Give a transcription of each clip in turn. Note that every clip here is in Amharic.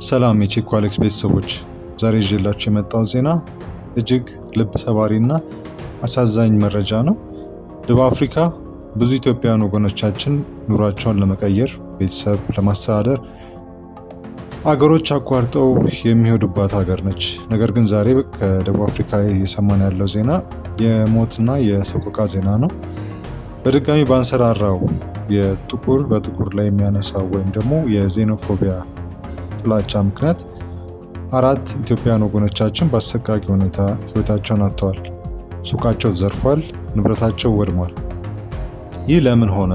ሰላም የቼኮ አሌክስ ቤተሰቦች፣ ዛሬ ይዤላችሁ የመጣው ዜና እጅግ ልብ ሰባሪና አሳዛኝ መረጃ ነው። ደቡብ አፍሪካ ብዙ ኢትዮጵያውያን ወገኖቻችን ኑሯቸውን ለመቀየር፣ ቤተሰብ ለማስተዳደር አገሮች አቋርጠው የሚሄዱባት ሀገር ነች። ነገር ግን ዛሬ ከደቡብ አፍሪካ እየሰማን ያለው ዜና የሞትና የሰቆቃ ዜና ነው። በድጋሚ ባንሰራራው የጥቁር በጥቁር ላይ የሚያነሳው ወይም ደግሞ የ xenophobia ጥላቻ ምክንያት አራት ኢትዮጵያውያን ወገኖቻችን በአሰቃቂ ሁኔታ ሕይወታቸውን አጥተዋል። ሱቃቸው ተዘርፏል፣ ንብረታቸው ወድሟል። ይህ ለምን ሆነ?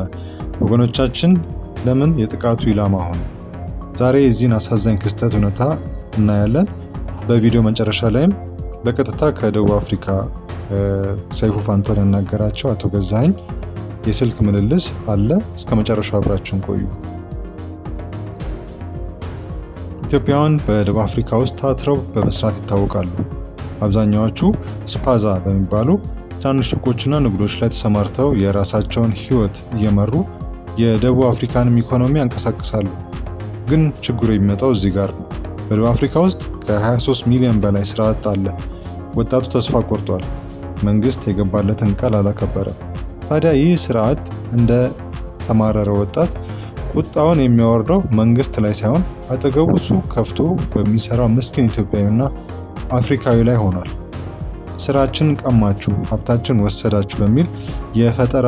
ወገኖቻችን ለምን የጥቃቱ ኢላማ ሆኑ? ዛሬ የዚህን አሳዛኝ ክስተት እውነታ እናያለን። በቪዲዮ መጨረሻ ላይም በቀጥታ ከደቡብ አፍሪካ ሰይፉ ፋንታሁን ያናገራቸው አቶ ገዛኸኝ የስልክ ምልልስ አለ። እስከ መጨረሻው አብራችሁን ቆዩ። ኢትዮጵያውያን በደቡብ አፍሪካ ውስጥ ታትረው በመስራት ይታወቃሉ። አብዛኛዎቹ ስፓዛ በሚባሉ ትናንሽ ሱቆችና ንግዶች ላይ ተሰማርተው የራሳቸውን ሕይወት እየመሩ የደቡብ አፍሪካንም ኢኮኖሚ ያንቀሳቅሳሉ። ግን ችግሩ የሚመጣው እዚህ ጋር ነው። በደቡብ አፍሪካ ውስጥ ከ23 ሚሊዮን በላይ ስራ አጥ አለ። ወጣቱ ተስፋ ቆርጧል። መንግስት የገባለትን ቃል አላከበረም። ታዲያ ይህ ስርዓት እንደ ተማረረ ወጣት ቁጣውን የሚያወርደው መንግስት ላይ ሳይሆን አጠገቡ ሱቅ ከፍቶ በሚሰራው ምስኪን ኢትዮጵያዊና አፍሪካዊ ላይ ሆኗል። ስራችን ቀማችሁ፣ ሀብታችን ወሰዳችሁ በሚል የፈጠራ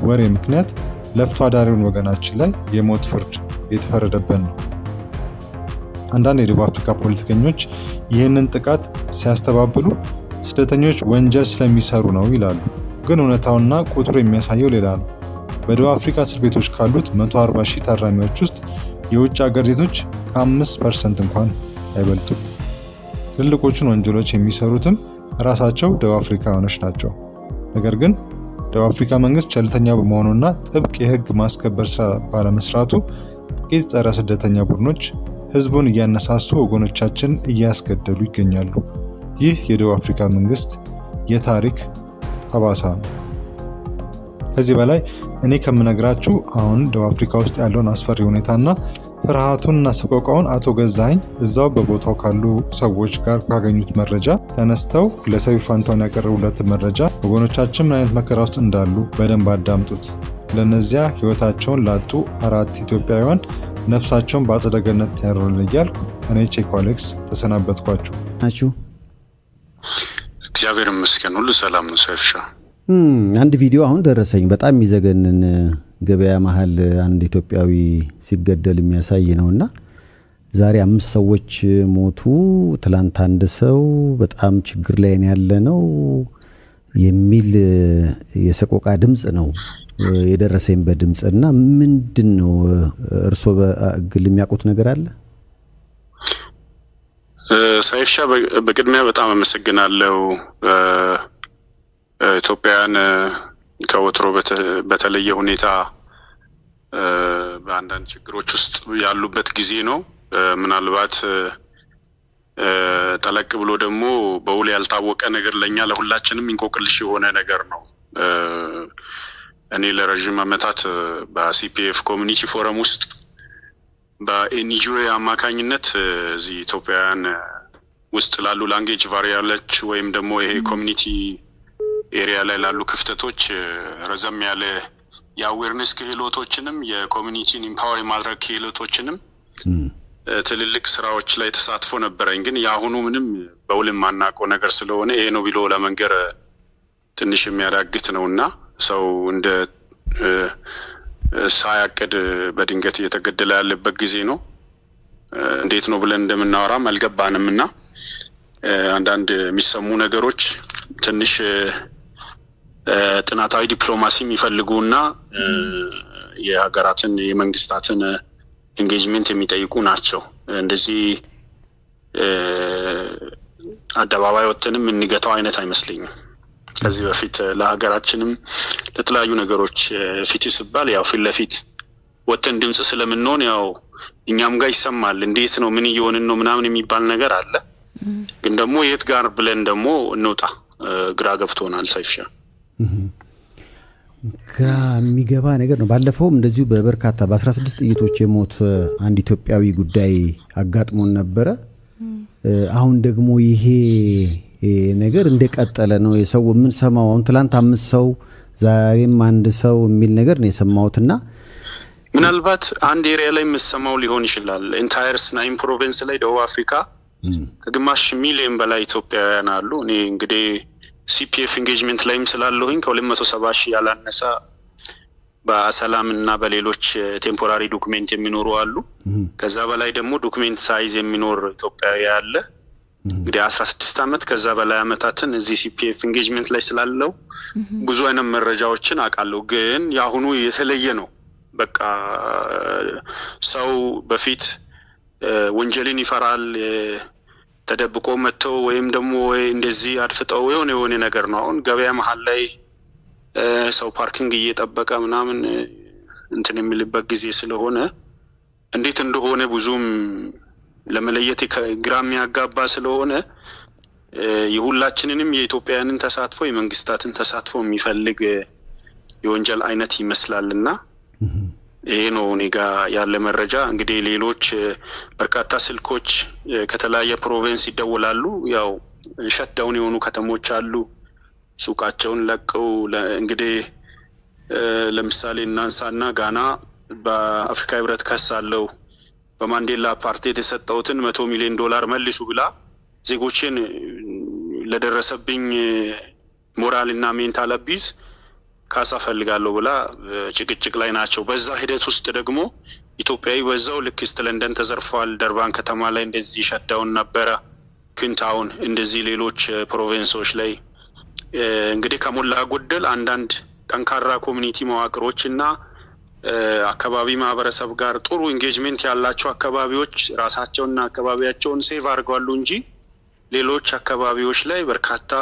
ወሬ ምክንያት ለፍቶ አዳሪውን ወገናችን ላይ የሞት ፍርድ የተፈረደበት ነው። አንዳንድ የደቡብ አፍሪካ ፖለቲከኞች ይህንን ጥቃት ሲያስተባብሉ ስደተኞች ወንጀል ስለሚሰሩ ነው ይላሉ። ግን እውነታውና ቁጥሩ የሚያሳየው ሌላ ነው። በደቡብ አፍሪካ እስር ቤቶች ካሉት 140 ሺህ ታራሚዎች ውስጥ የውጭ ሀገር ዜጎች ከ5% እንኳን አይበልጡም። ትልልቆቹን ወንጀሎች የሚሰሩትም ራሳቸው ደቡብ አፍሪካውያኖች ናቸው። ነገር ግን ደቡብ አፍሪካ መንግስት ቸልተኛ በመሆኑና ጥብቅ የህግ ማስከበር ስራ ባለመስራቱ ጥቂት ጸረ ስደተኛ ቡድኖች ህዝቡን እያነሳሱ ወገኖቻችን እያስገደሉ ይገኛሉ። ይህ የደቡብ አፍሪካ መንግስት የታሪክ ጠባሳ ነው። ከዚህ በላይ እኔ ከምነግራችሁ አሁን ደቡብ አፍሪካ ውስጥ ያለውን አስፈሪ ሁኔታና ፍርሃቱንና ሰቆቃውን አቶ ገዛኸኝ እዛው በቦታው ካሉ ሰዎች ጋር ካገኙት መረጃ ተነስተው ለሰይፉ ፋንታሁን ያቀረቡለት መረጃ ወገኖቻችን ምን አይነት መከራ ውስጥ እንዳሉ በደንብ አዳምጡት። ለነዚያ ህይወታቸውን ላጡ አራት ኢትዮጵያውያን ነፍሳቸውን በአጸደ ገነት ያኑርልን እያልኩ እኔ ቼኮ አሌክስ ተሰናበትኳችሁ። ናችሁ? እግዚአብሔር ይመስገን ሁሉ ሰላም ነው። ሰይፍሻ፣ አንድ ቪዲዮ አሁን ደረሰኝ። በጣም የሚዘገንን፣ ገበያ መሀል አንድ ኢትዮጵያዊ ሲገደል የሚያሳይ ነውና ዛሬ አምስት ሰዎች ሞቱ፣ ትላንት አንድ ሰው፣ በጣም ችግር ላይ ነው ያለ ነው የሚል የሰቆቃ ድምፅ ነው የደረሰኝ በድምፅ። እና ምንድን ነው፣ እርስዎ በግል የሚያውቁት ነገር አለ? ሰይፍሻ፣ በቅድሚያ በጣም አመሰግናለሁ። ኢትዮጵያውያን ከወትሮ በተለየ ሁኔታ በአንዳንድ ችግሮች ውስጥ ያሉበት ጊዜ ነው። ምናልባት ጠለቅ ብሎ ደግሞ በውል ያልታወቀ ነገር ለእኛ ለሁላችንም እንቆቅልሽ የሆነ ነገር ነው። እኔ ለረዥም ዓመታት በ CPF community forum ውስጥ በ NGO አማካኝነት እዚህ ኢትዮጵያውያን ውስጥ ላሉ language barrier ኦች ወይም ደግሞ ይሄ community area ላይ ላሉ ክፍተቶች ረዘም ያለ የ awareness ክህሎቶችንም የ community ን empower የማድረግ ክህሎቶችንም ትልልቅ ስራዎች ላይ ተሳትፎ ነበረኝ። ግን የአሁኑ ምንም በውል የማናውቀው ነገር ስለሆነ ይሄ ነው ብሎ ለመንገር ትንሽ የሚያዳግት ነው እና ሰው እንደ ሳያቅድ በድንገት እየተገደለ ያለበት ጊዜ ነው። እንዴት ነው ብለን እንደምናወራም አልገባንም እና አንዳንድ የሚሰሙ ነገሮች ትንሽ ጥናታዊ ዲፕሎማሲ የሚፈልጉ እና የሀገራትን የመንግስታትን engagement የሚጠይቁ ናቸው። እንደዚህ አደባባይ ወጥተንም የምንገታው አይነት አይመስለኝም። ከዚህ በፊት ለሀገራችንም ለተለያዩ ነገሮች ፊት ሲባል ያው ፊት ለፊት ወጥተን ድምፅ ስለምንሆን ያው እኛም ጋር ይሰማል። እንዴት ነው፣ ምን እየሆንን ነው ምናምን የሚባል ነገር አለ። ግን ደግሞ የት ጋር ብለን ደግሞ እንውጣ፣ ግራ ገብቶናል። ሰይፍሻ። ግራ የሚገባ ነገር ነው። ባለፈውም እንደዚሁ በበርካታ በ16 ጥይቶች የሞት አንድ ኢትዮጵያዊ ጉዳይ አጋጥሞን ነበረ። አሁን ደግሞ ይሄ ነገር እንደቀጠለ ነው። የሰው የምንሰማው አሁን ትላንት 5 ሰው ዛሬም 1 ሰው የሚል ነገር ነው የሰማሁትና ምናልባት አንድ area ላይ የምሰማው ሊሆን ይችላል። Entire 9 province ላይ ደቡብ አፍሪካ ከግማሽ ሚሊዮን በላይ ኢትዮጵያውያን አሉ። እኔ እንግዲህ CPF engagement ላይም ስላለሁኝ ከ270 ሺህ ያላነሰ በሰላም እና በሌሎች temporary document የሚኖሩ አሉ። ከዛ በላይ ደግሞ document ሳይዝ የሚኖር ኢትዮጵያዊ አለ። እንግዲህ 16 ዓመት ከዛ በላይ አመታትን እዚህ CPF engagement ላይ ስላለው ብዙ አይነት መረጃዎችን አውቃለሁ። ግን የአሁኑ የተለየ ነው። በቃ ሰው በፊት ወንጀልን ይፈራል፣ ተደብቆ መጥተው ወይም ደግሞ ወይ እንደዚህ አድፍጠው የሆነ ነገር ነው። አሁን ገበያ መሀል ላይ ሰው parking እየጠበቀ ምናምን እንትን የሚልበት ጊዜ ስለሆነ እንዴት እንደሆነ ብዙም ለመለየት ግራ የሚያጋባ ስለሆነ የሁላችንንም የኢትዮጵያውያንን ተሳትፎ የመንግስታትን ተሳትፎ የሚፈልግ የወንጀል አይነት ይመስላልና ይሄ ነው እኔ ጋ ያለ መረጃ። እንግዲህ ሌሎች በርካታ ስልኮች ከተለያየ province ይደወላሉ። ያው shutdown የሆኑ ከተሞች አሉ፣ ሱቃቸውን ለቀው። እንግዲህ ለምሳሌ እናንሳና ጋና በአፍሪካ ህብረት ከሳለው በማንዴላ አፓርቴድ የተሰጠውትን $100 ሚሊዮን መልሱ ብላ ዜጎችን ለደረሰብኝ ሞራል እና mental abuse ካሳ ፈልጋለሁ ብላ ጭቅጭቅ ላይ ናቸው። በዛ ሂደት ውስጥ ደግሞ ኢትዮጵያዊ በዛው ልክ East ለንደን ተዘርፏል። ደርባን ከተማ ላይ እንደዚህ shutdown ነበረ፣ ኩንታውን እንደዚህ ሌሎች province ኦች ላይ እንግዲህ ከሞላ ጎደል አንዳንድ ጠንካራ community መዋቅሮች እና አካባቢ ማህበረሰብ ጋር ጥሩ engagement ያላቸው አካባቢዎች ራሳቸውና አካባቢያቸውን save አድርገዋል እንጂ ሌሎች አካባቢዎች ላይ በርካታ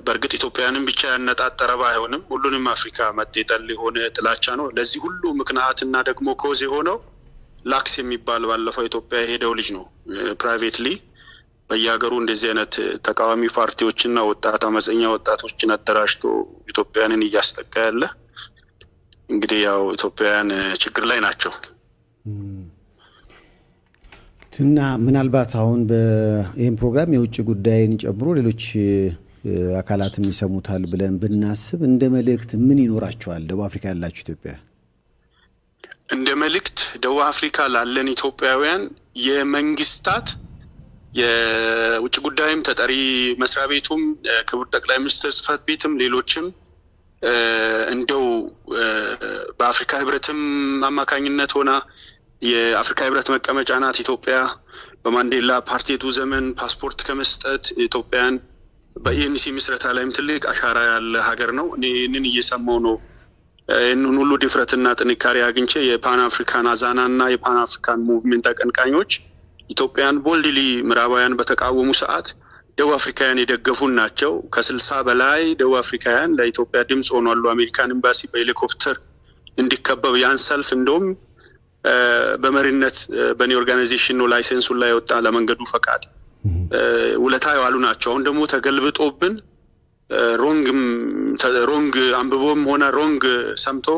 በእርግጥ ኢትዮጵያውያንን ብቻ ያነጣጠረ ባይሆንም ሁሉንም አፍሪካ መጤጠል የሆነ ጥላቻ ነው። ለዚህ ሁሉ ምክንያትና ደግሞ cause የሆነው ላክስ የሚባል ባለፈው ኢትዮጵያ የሄደው ልጅ ነው። Privately በየሀገሩ እንደዚህ አይነት ተቃዋሚ ፓርቲዎችና ወጣት አመፀኛ ወጣቶችን አደራጅቶ ኢትዮጵያውያንን እያስጠቃ ያለ እንግዲህ ያው ኢትዮጵያውያን ችግር ላይ ናቸው። እና ምናልባት አሁን ይህን ፕሮግራም የውጭ ጉዳይን ጨምሮ ሌሎች አካላትም ይሰሙታል ብለን ብናስብ እንደ መልእክት ምን ይኖራቸዋል? ደቡብ አፍሪካ ያላችሁ ኢትዮጵያ እንደ መልእክት ደቡብ አፍሪካ ላለን ኢትዮጵያውያን የመንግስታት የውጭ ጉዳይም ተጠሪ መስሪያ ቤቱም ክቡር ጠቅላይ ሚኒስትር ጽሕፈት ቤትም ሌሎችም እንደው በአፍሪካ ህብረትም አማካኝነት ሆና የአፍሪካ ህብረት መቀመጫ ናት ኢትዮጵያ። በማንዴላ አፓርቴዱ ዘመን ፓስፖርት ከመስጠት ኢትዮጵያን በ ANC ምስረታ ላይም ትልቅ አሻራ ያለ ሀገር ነው። እኔ ይህንን እየሰማሁ ነው። ይህንን ሁሉ ድፍረትና ጥንካሬ አግኝቼ የ Pan African አዛና እና የ Pan African movement አቀንቃኞች ኢትዮጵያን boldly ምዕራባውያን በተቃወሙ ሰዓት ደቡብ አፍሪካውያን የደገፉን ናቸው። ከ60 በላይ ደቡብ አፍሪካውያን ለኢትዮጵያ ድምጽ ሆኗሉ። አሜሪካን ኤምባሲ በሄሊኮፕተር እንዲከበብ ያን ሰልፍ እንደውም በመሪነት በኔ organization ነው license ኡን ላይ ወጣ ለመንገዱ ፈቃድ ውለታ የዋሉ ናቸው። አሁን ደግሞ ተገልብጦብን wrong አንብቦም ሆነ wrong ሰምቶ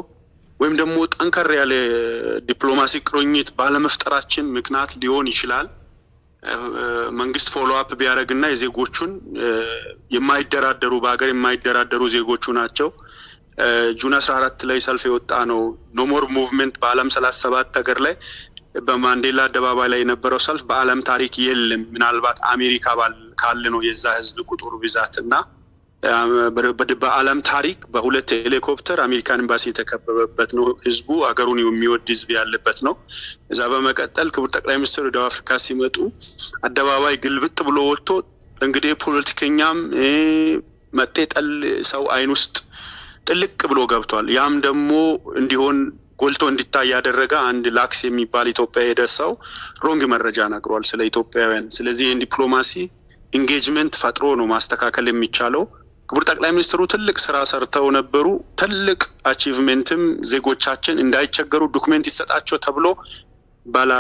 ወይም ደግሞ ጠንከር ያለ ዲፕሎማሲ ቁርኝት ባለመፍጠራችን ምክንያት ሊሆን ይችላል። መንግስት follow up ቢያደርግና የዜጎቹን የማይደራደሩ በሀገር የማይደራደሩ ዜጎቹ ናቸው። June 14 ላይ ሰልፍ የወጣ ነው No More movement በዓለም 37 ሀገር ላይ በማንዴላ አደባባይ ላይ የነበረው ሰልፍ በዓለም ታሪክ የለም። ምናልባት አሜሪካ ካለ ነው የዛ ህዝብ ቁጥር ብዛት እና በዓለም ታሪክ በሁለት ሄሊኮፕተር አሜሪካን ኤምባሲ የተከበበበት ነው። ህዝቡ ሀገሩን የሚወድ ህዝብ ያለበት ነው። እዛ በመቀጠል ክቡር ጠቅላይ ሚኒስትር ደቡብ አፍሪካ ሲመጡ አደባባይ ግልብጥ ብሎ ወጥቶ እንግዲህ ፖለቲከኛም መጤጠል ሰው አይን ውስጥ ጥልቅ ብሎ ገብቷል። ያም ደግሞ እንዲሆን ጎልቶ እንዲታይ ያደረገ አንድ ላክስ የሚባል ኢትዮጵያ የሄደ ሰው wrong መረጃ ነግሯል ስለ ኢትዮጵያውያን። ስለዚህ ይህን ዲፕሎማሲ engagement ፈጥሮ ነው ማስተካከል የሚቻለው። ክቡር ጠቅላይ ሚኒስትሩ ትልቅ ስራ ሰርተው ነበሩ። ትልቅ achievement ም ዜጎቻችን እንዳይቸገሩ document ይሰጣቸው ተብሎ ባላ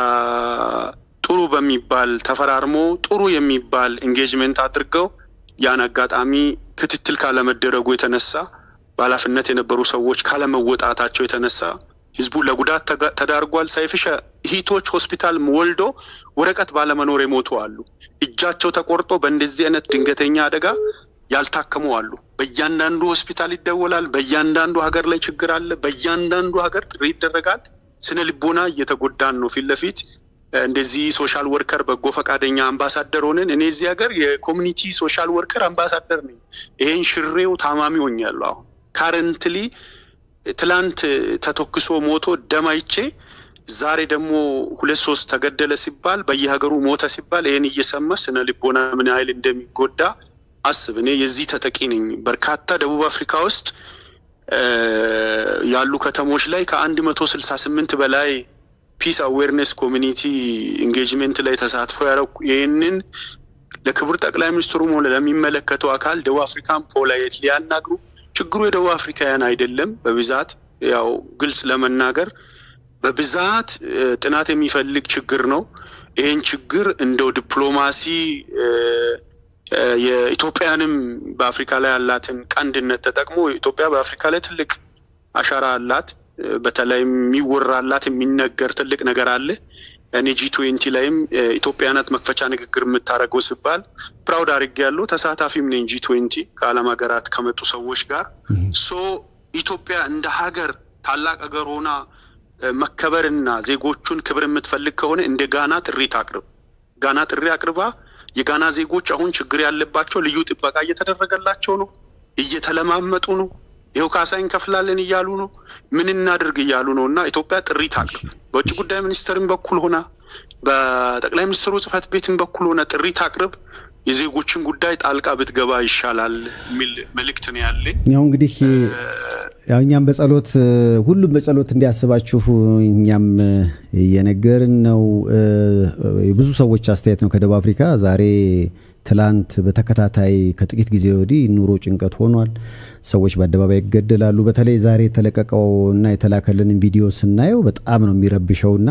ጥሩ በሚባል ተፈራርሞ ጥሩ የሚባል engagement አድርገው ያን አጋጣሚ ክትትል ካለመደረጉ የተነሳ በኃላፊነት የነበሩ ሰዎች ካለመወጣታቸው የተነሳ ህዝቡ ለጉዳት ተዳርጓል። ሰይፍሻ፣ እህቶች ሆስፒታል ወልዶ ወረቀት ባለመኖር የሞቱ አሉ። እጃቸው ተቆርጦ በእንደዚህ አይነት ድንገተኛ አደጋ ያልታከሙ አሉ። በእያንዳንዱ ሆስፒታል ይደወላል። በእያንዳንዱ ሀገር ላይ ችግር አለ። በእያንዳንዱ ሀገር ጥሪ ይደረጋል። ስነ ልቦና እየተጎዳን ነው። ፊት ለፊት እንደዚህ social worker፣ በጎ ፈቃደኛ አምባሳደር ሆነን፣ እኔ እዚህ ሀገር የ community social worker አምባሳደር ነኝ። ይሄን ሽሬው ታማሚ ሆኛለሁ። አሁን currently ትላንት ተተኩሶ ሞቶ ደም አይቼ፣ ዛሬ ደግሞ ሁለት ሶስት ተገደለ ሲባል፣ በየሀገሩ ሞተ ሲባል፣ ይህን እየሰማ ስነ ልቦና ምን ያህል እንደሚጎዳ አስብ። እኔ የዚህ ተጠቂ ነኝ። በርካታ ደቡብ አፍሪካ ውስጥ ያሉ ከተሞች ላይ ከ168 በላይ peace awareness community engagement ላይ ተሳትፎ ያደረኩ፣ ይህንን ለክቡር ጠቅላይ ሚኒስትሩም ሆነ ለሚመለከተው አካል ደቡብ አፍሪካን polite ሊያናግሩ፣ ችግሩ የደቡብ አፍሪካውያን አይደለም። በብዛት ያው ግልጽ ለመናገር በብዛት ጥናት የሚፈልግ ችግር ነው። ይህን ችግር እንደው ዲፕሎማሲ የኢትዮጵያንም በአፍሪካ ላይ ያላትን ቀንድነት ተጠቅሞ፣ ኢትዮጵያ በአፍሪካ ላይ ትልቅ አሻራ አላት። በተለይም የሚወራላት የሚነገር ትልቅ ነገር አለ። እኔ G20 ላይም ኢትዮጵያ ናት መክፈቻ ንግግር የምታደርገው ሲባል proud አድርጌያለሁ። ተሳታፊም ነኝ G20 ከዓለም ሀገራት ከመጡ ሰዎች ጋር። So ኢትዮጵያ እንደ ሀገር ታላቅ ሀገር ሆና መከበርና ዜጎቹን ክብር የምትፈልግ ከሆነ እንደ ጋና ጥሪ ታቅርብ። ጋና ጥሪ አቅርባ የጋና ዜጎች አሁን ችግር ያለባቸው ልዩ ጥበቃ እየተደረገላቸው ነው፣ እየተለማመጡ ነው። ይኸው ካሳ እንከፍላለን እያሉ ነው። ምን እናድርግ እያሉ ነው። እና ኢትዮጵያ ጥሪ ታቅርብ። በውጭ ጉዳይ ሚኒስትርም በኩል ሆና፣ በጠቅላይ ሚኒስትሩ ጽሕፈት ቤትም በኩል ሆነ ጥሪ ታቅርብ። የዜጎችን ጉዳይ ጣልቃ ብትገባ ይሻላል የሚል መልእክት ነው ያለኝ። ያው እንግዲህ ያው እኛም በጸሎት፣ ሁሉም በጸሎት እንዲያስባችሁ እኛም እየነገርን ነው። ብዙ ሰዎች አስተያየት ነው ከደቡብ አፍሪካ፣ ዛሬ፣ ትላንት በተከታታይ ከጥቂት ጊዜ ወዲህ ኑሮ ጭንቀት ሆኗል። ሰዎች በአደባባይ ይገደላሉ። በተለይ ዛሬ የተለቀቀው እና የተላከልንን ቪዲዮ ስናየው በጣም ነው የሚረብሸውና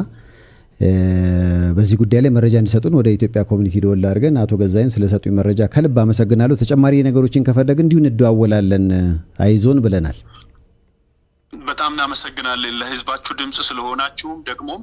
በዚህ ጉዳይ ላይ መረጃ እንዲሰጡን ወደ ኢትዮጵያ community ደወል አድርገን፣ አቶ ገዛኸኝ ስለሰጡኝ መረጃ ከልብ አመሰግናለሁ። ተጨማሪ ነገሮችን ከፈለግን እንዲሁ እንደዋወላለን። አይዞን ብለናል። በጣም እናመሰግናለን ለህዝባችሁ ድምፅ ስለሆናችሁም ደግሞም።